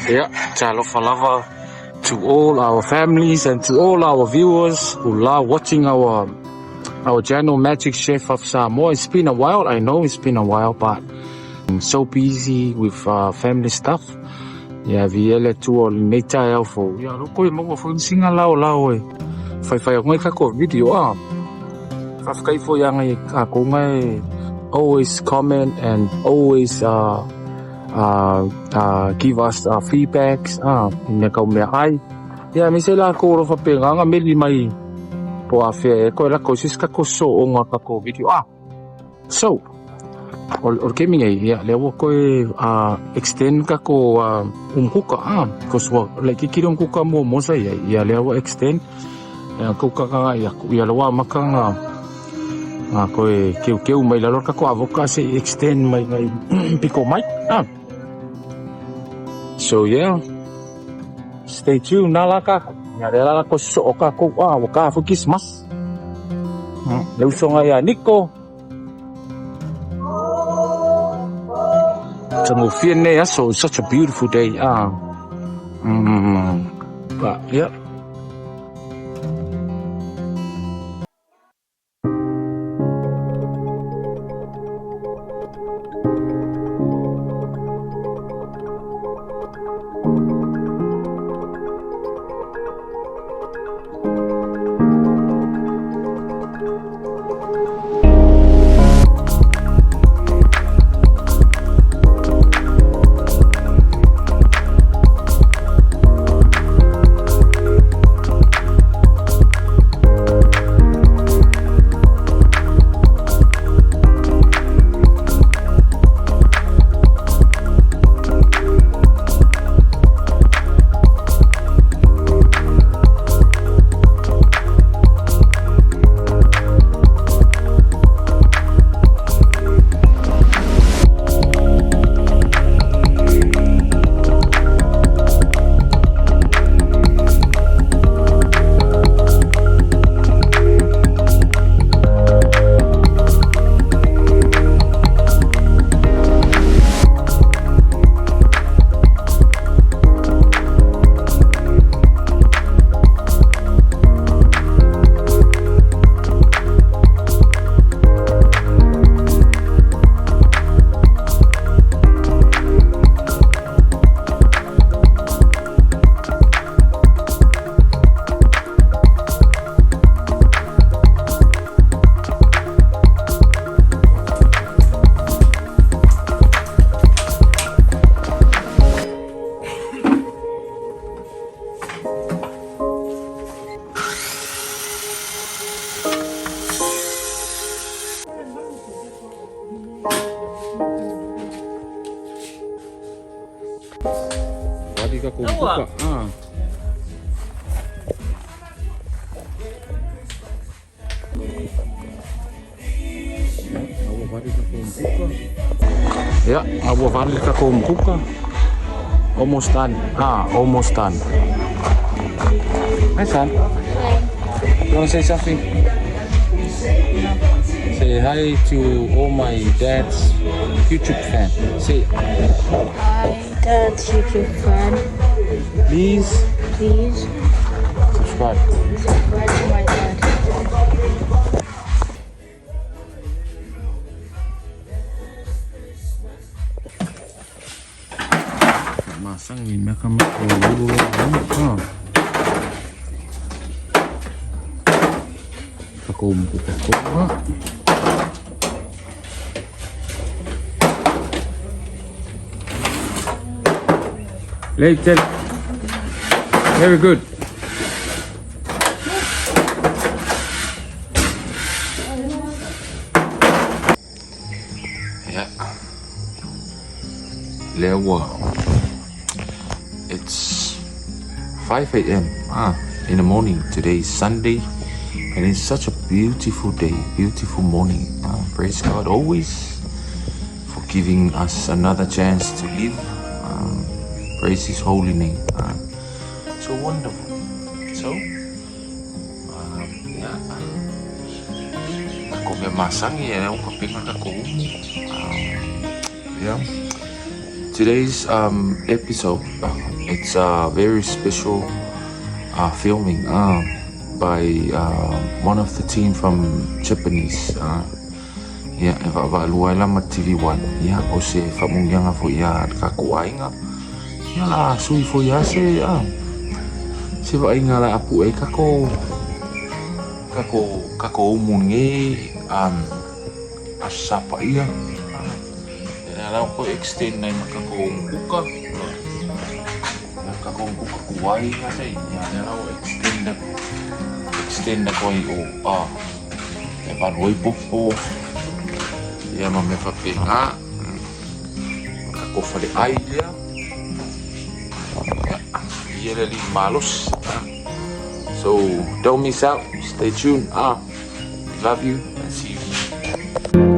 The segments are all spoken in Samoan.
Yeah, talofa lava to all our families and to all our viewers who love watching our our channel Magic Chef of Samoa. It's been a while, I know it's been a while, but I'm so busy with uh, family stuff. Yeah, vi ele tu o lenei taeao fou. Ia, loko e maua foi singa lao lao e whai whai ngai kako video ah. Whawhakai fo ia ngai a ko ngai always comment and always uh, uh, uh, give us uh, feedbacks ah i mea kau mea ai. Ia, me se la ko ro whapenga nga meli mai po a whea e koe la ko sis kako so o ngā kako video ah. So, o, o ke minga ia, lea ua koe uh, extend kako uh, umkuka ah, cause ua like kikiri umkuka mo mosa ia, ia lea ua extend ia kuka ka ia ia loa maka nga nga koe keu keu mai lalo kako avoka se extend mai ngai piko mai ah. So yeah, stay tuned nā la kako. Ia lea la ko so o kako ah, ua ka fu Christmas. Le usonga ia Nico. Tangofie nei aso, it's such a beautiful day. Ah. But yeah. Wadi ka kung kuka. Ah. Yeah, ua vali le takou mukuka. Almost done. Ah, almost done. Hi, son. Hi. You want to say something? Say hi to all my dad's YouTube fan. Say hi, dad's YouTube fan. Please. Please. Subscribe. Subscribe to my dad. Masangi mea ka mea o ulu loa. Ka mukuka koa. Later. Very good. Yeah. Lea ua. It's 5 a.m. Ah, in the morning. Today is Sunday. And it's such a beautiful day, beautiful morning. Ah, praise God always for giving us another chance to live. Um, praise His holy name. Ah, so wonderful. So, um, yeah. Ako me masangi e o kapinga ka ko umu. Um, yeah. Today's episode, it's a very special filming by one of the team from Japanese. Ia, e vaavaalua ai la ma TV1, ia, o se faamuiaga foi ia le tatou aiga. Ia la sui foi lava se, se vaaiga la apue ai tatou, tatou, tatou umu i lenei aso Sa Paia. Ia la ua toe extend ai ma tatou umu kuka, ia tatou umu kuka tuai ia sei, ia lea la ua extend atu, extend atu ai i o, e valu ai popo, ia ma mea faapena. Ma tatou faleai lea, ia, ia le alii malosi. So don't miss out, stay tuned. Love you and see you soon.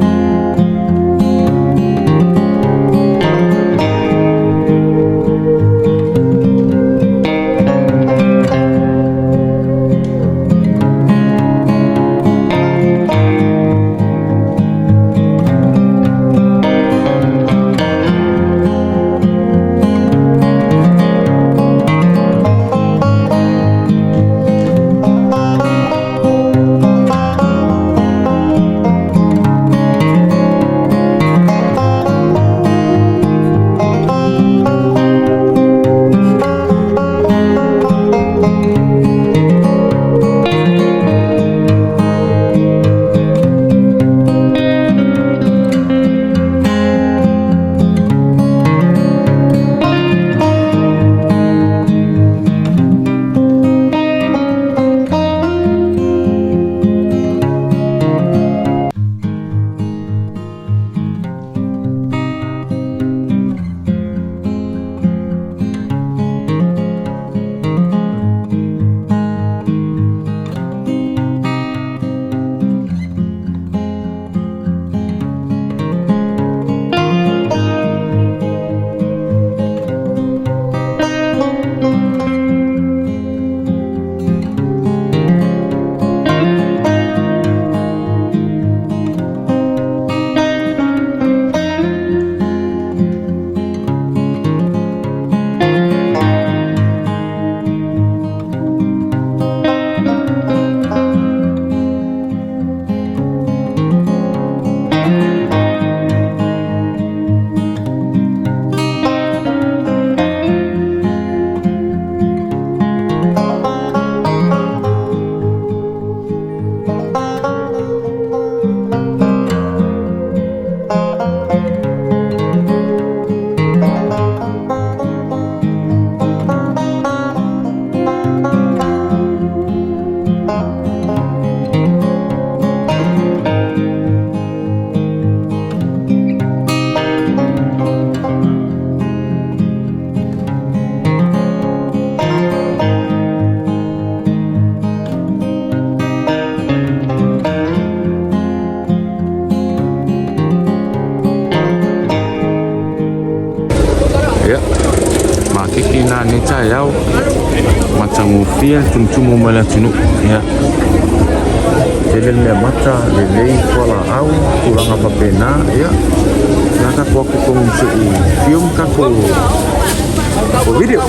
Ia, makeke lena i lenei taeao, matagofie le tumutumu mai le atunuu. Ia, tele le meamata, lelei fualaau, tulaga faapena. Ia, na tatou atu tonu se i film tatou video.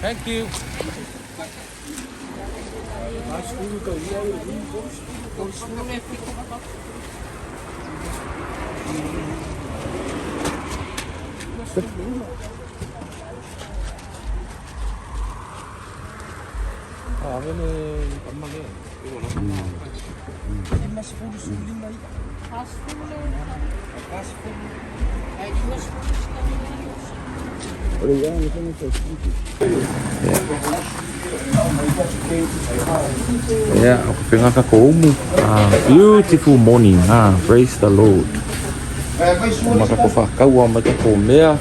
Thank you. Ia, o ka penga ka ko umu. Ah, beautiful morning. Ah, praise the Lord. Ma ka ko whakaua, ma ka ko mea.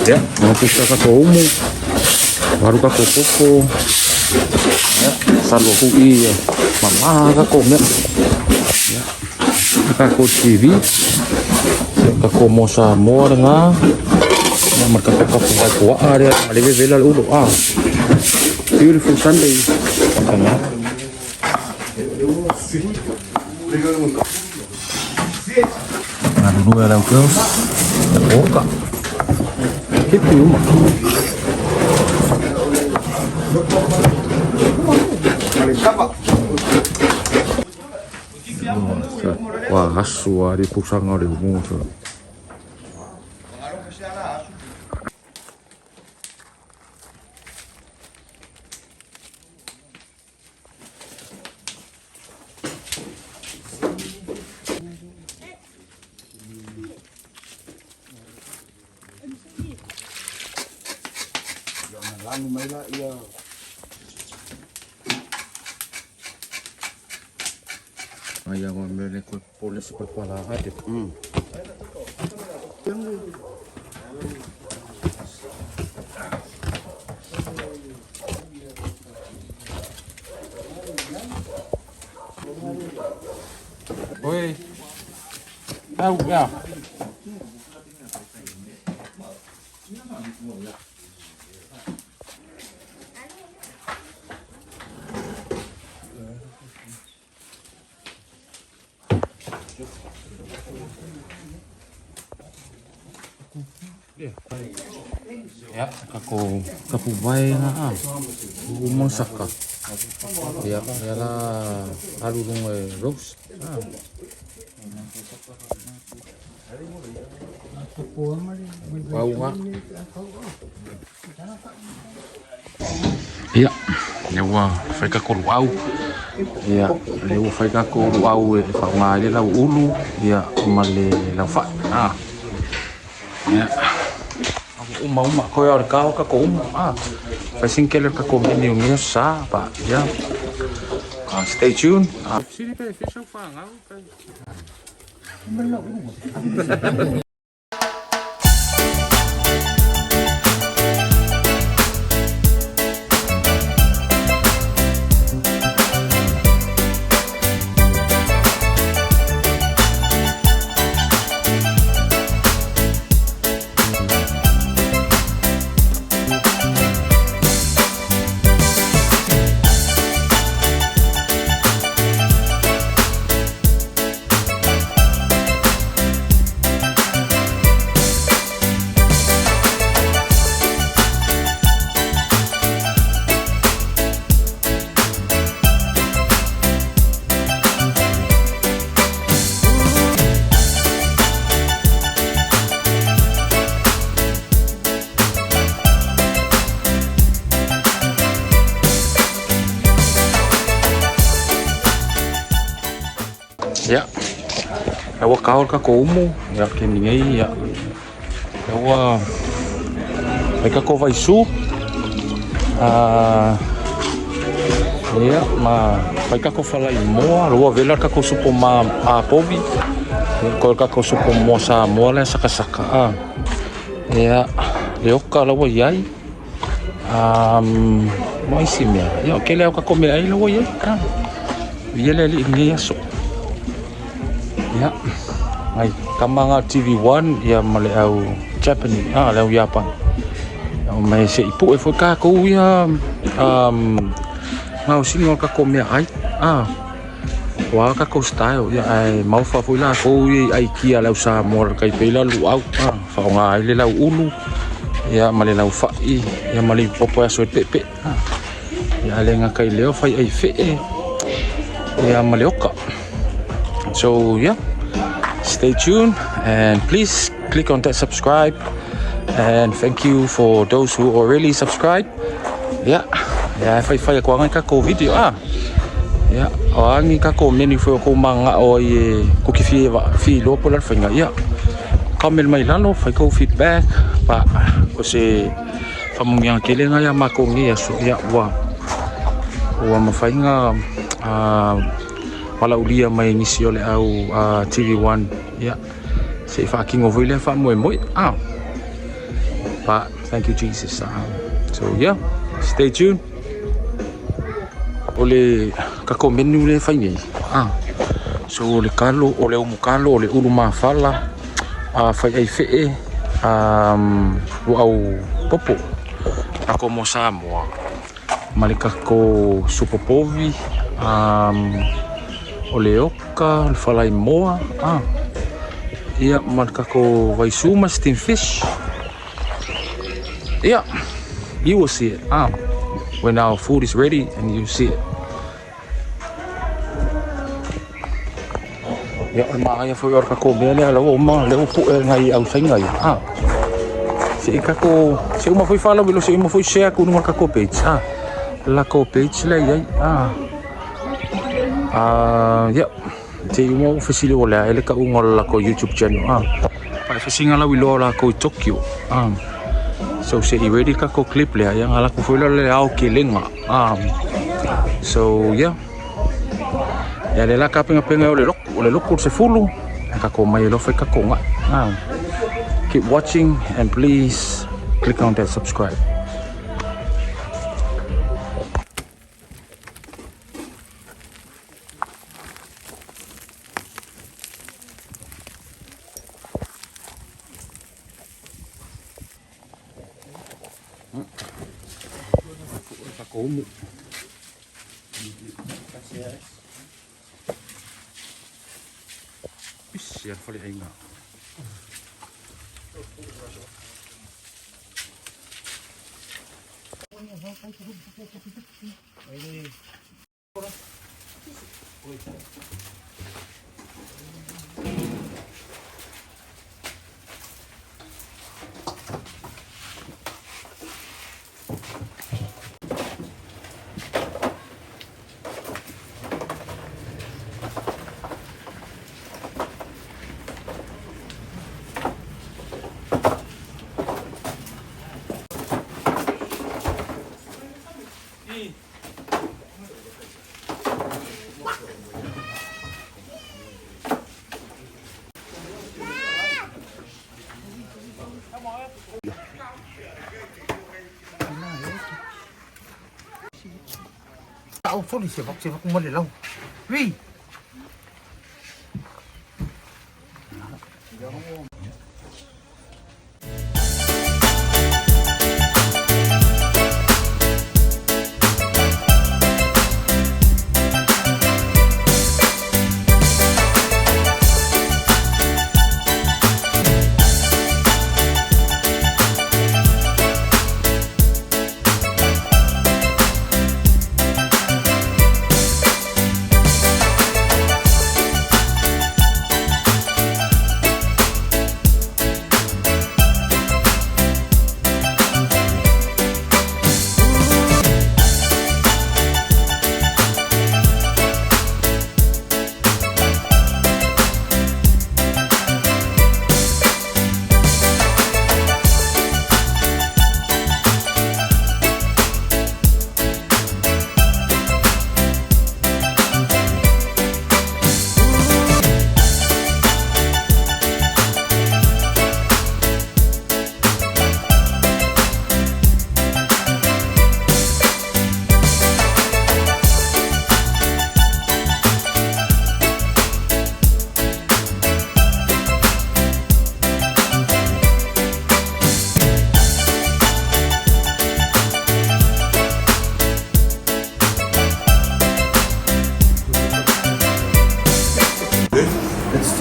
Ia, ma pusa ka ko umu. Waru ka ko koko. Ia, salo hui mama ka ko mea. Ia, ka ko TV. Ia, ka ko mo sa moa ngā. Ia, ma ka ko ka ko vai ko area. Ma le vela le ulo. Ah, beautiful Sunday. Ka ngā. Ngalulue lau girls. Oka. Hipi uma. Wa asu a ri pusanga o le umu. Ai a mea le koe pole se koe pala ate. Oi. Au, ya. Ia, kako kapu vai na a. Umo saka. Ia, ia la alu lunga e roast. Ah. Pau nga. Ia, le ua fai kako luau. Ia, le ua fai kako luau e whaunga i le lau ulu. Ia, ma le lau whai. Ah. Ia. Uma uma koe o le kao kako uma. Ah. Fai singkele kako meni o mea sa pa. Ia. Stay tuned. Ah. Siri pe fisau whangau. Ia, e ua kao ka ko umu, ia ke ni nei, ia. E ua ai ka ko vaisu. Ah, ia, ma fai ka ko falai moa, lua vela ka ko supo ma a povi. Ia koe o le tatou supo moa Samoa lea sakasaka a. Ia le oka la ua i ai. Ma isi mea. Ia o tele lava o tatou meaai la ua i ai. Viia le Alii i lenei aso. Ia nai tama na o le TV1 ia ma le au Japanese, le au Iapani. Ia omai se i pue foi tatou ia gaosiga o tatou meaai. O a tatou style ia ae maofa foi latou ia i aikia a le au Samoa tai pei la o le luau faaaoga ai le lauulu ia ma le laufai ia ma le ivipopo e aso ai le peepee ia ae le gata i lea o faiai fee ia ma le oka. So yeah, stay tuned and please click on that subscribe, and thank you for those who already subscribe. Yeah, ia e faifai atu ana i tatou video a. Ia, o a ni tatou menu foi o kou mananao ai e kou te fia fia iloa po o le a le faiga, ia comment mai lalo, fai kou feedback, pa o se faamanuiaga tele lena ia matou i lenei aso, ia ua ua mafai ona valaaulia mai nisi o le au TV1, ia se i faatino foi lea faamoemoe. But thank you Jesus. So yeah, stay tuned. O le tatou menu lea e fai nei. So o le kalo, o le umu kalo, o le ulu mafala, fai ai fee, luau popo. Tatou mo Samoa. Ma le tatou supo povi, o le oka, o le falaimoa, ia ma le tatou vaisu ma steam fish. Yeah, you will see it when our food is ready and you see it. Ia, o le manaia foi o le tatou mea lea, o lea ua uma, o lea ua pue nai au faiga ia. Se i tatou, se i uma foi follow i lo, se i uma foi share atu i luga o le tatou page. Le latou page lea e i ai. Ia, te i uma ua fesili ua le a e le tauga o le latou YouTube channel. Pa e fasiga lau iloa o latou i Tokyo. So se i ready le tatou clip lea, ia ona alu atu foi lea o le aotelega. So yeah. Ia lea la tapenapena o le lotu, o le lotu o le 10, ae tatou omai e loa fai tatou ga'i. Keep watching and please click on that subscribe. Pisi a le faleaiga.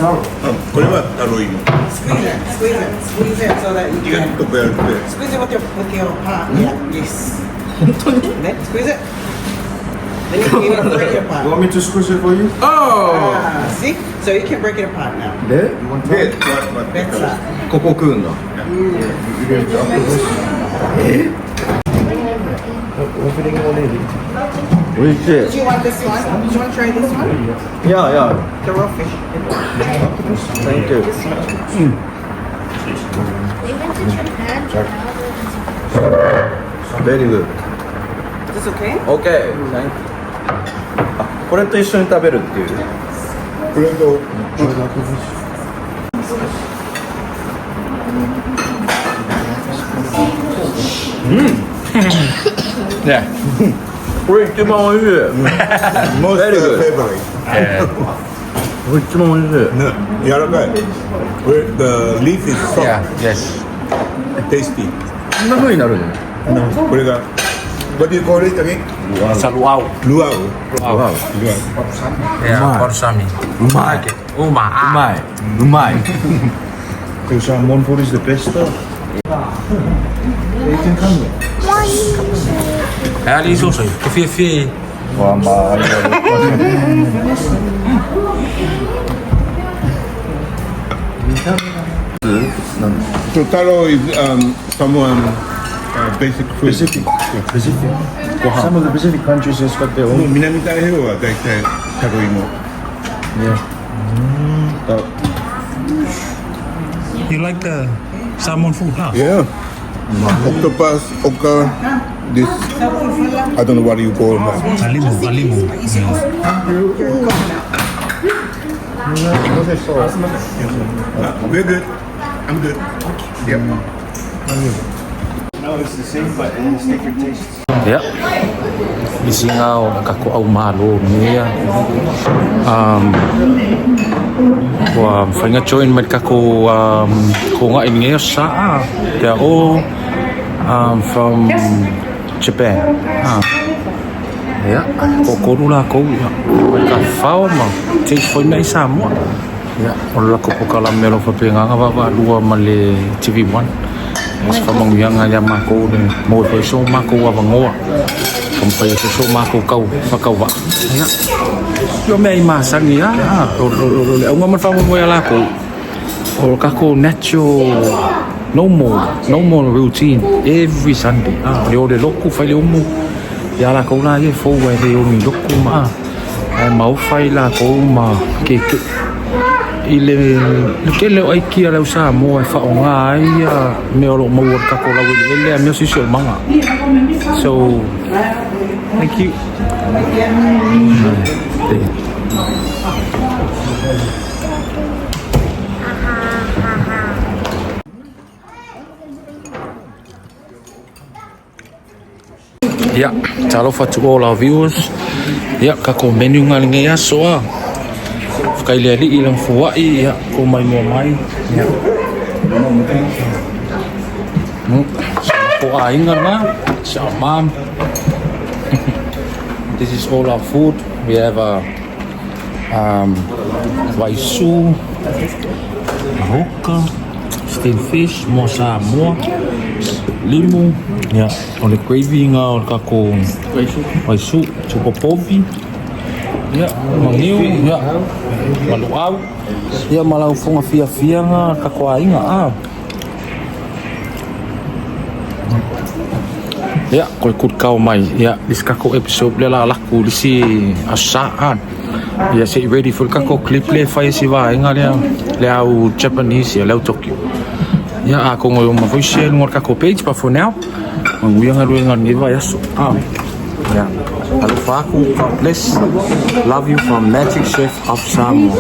これはタロイモ。 Squeeze it, squeeze it, squeeze it so that you 意外 can とこうやって。 squeeze it with your palm. Yeah. Yes. 本当に？ね。Squeeze it. Then you can even break it You apart. want me to squeeze it for you? Ah, see? So you can break it apart now. で、で、わ That's that. ここ食うんだ。えおいしい。 Do you want this one? Do you want to try this one? いやいや、 The raw fish. Thank you. They went to Japan, but now they're in Very good. Is this okay? Okay. Thank you. あ、これと一緒に食べるっていう。これと、 Yeah. これ一番おいしい。 most Very good. favorite. これ一番おいしい。ね、柔らかい。これ、the leaf is soft, Yeah. Yes. tasty. こんな風になるの？これが、what do you call it again? It's a luau. ルアウ。 Luau. ルアウ。 Yeah, parsami. うまい。 Uma. うまい。うまい。 Salmon food is the best though. They can come here. Yeah, li so so. Ke fia fia. わまあ、ありがとうございます。 So taro is Samoan basic food. Pacific. Pacific. Some of the Pacific countries has got their もう own. 南太平洋は大体タロイモ。 Yeah. You like the salmon food, huh? Yeah. Octopus, oka, this, I don't know what you call that. Alimu, alimu. We're good. I'm good. Yep. No, it's the same, but it has different tastes. Ia, lisiga o le takou aumālō lenei ua mafai ona join mai le takou kogaʻi i lenei aso Sā. They are all from Japan a. Ia, toatolu lakou ia mai tafafao ma taste foi meaai Samoa. Ia, o le lakou polokalame o lo o faapena vaavaalua ma le TV1. O se faamanuiaga ia makou le maua ai foi so makou avanoa taumafai atu so makou tau faatauvaa. Ia, o mea i masani a o le auga ma le faamoemoe ia lakou o le tatou natural normal normal routine every Sunday a. O le o le lotu fai le umu ia lakou la ia e fou ai le onu i lotu ma ae maofa i lakou ma kekeʻi i le tele o aiki a le au Samoa e faaaoga ai ia mea o loo maua i le tatou laueleele a mea o siosiomaga. So thank you. Ia, talofa to all our viewers. Ia, kako menu nga lenei aso a. Whakai le alii lang fuai, ia, ko mai mua mai. Ia. Sa ko ainga na, sa mom. This is all our food. We have a waisu, hoka, steamed fish, mo Samoa, limu, ia, o le gravy nga o le kako waisu, tupopovi, ia, maniu, ia, maluau, ia, ma lau foga fiafia nga kako aiga a. Ia, ko le kutkao mai, ia, lisi kako episode lea la laku lisi aso Sā a. Ia, se i ready foi le kako clip lea e fai e si vaega lea, le au Japanese, ia, le au Tokyo. Ia, atonu e uma foi share i luga o le kako page, but for now, manuia galuega o lenei vaiaso. A. Ia, alofa atu, God bless. Love you from Magic Chef of Samoa.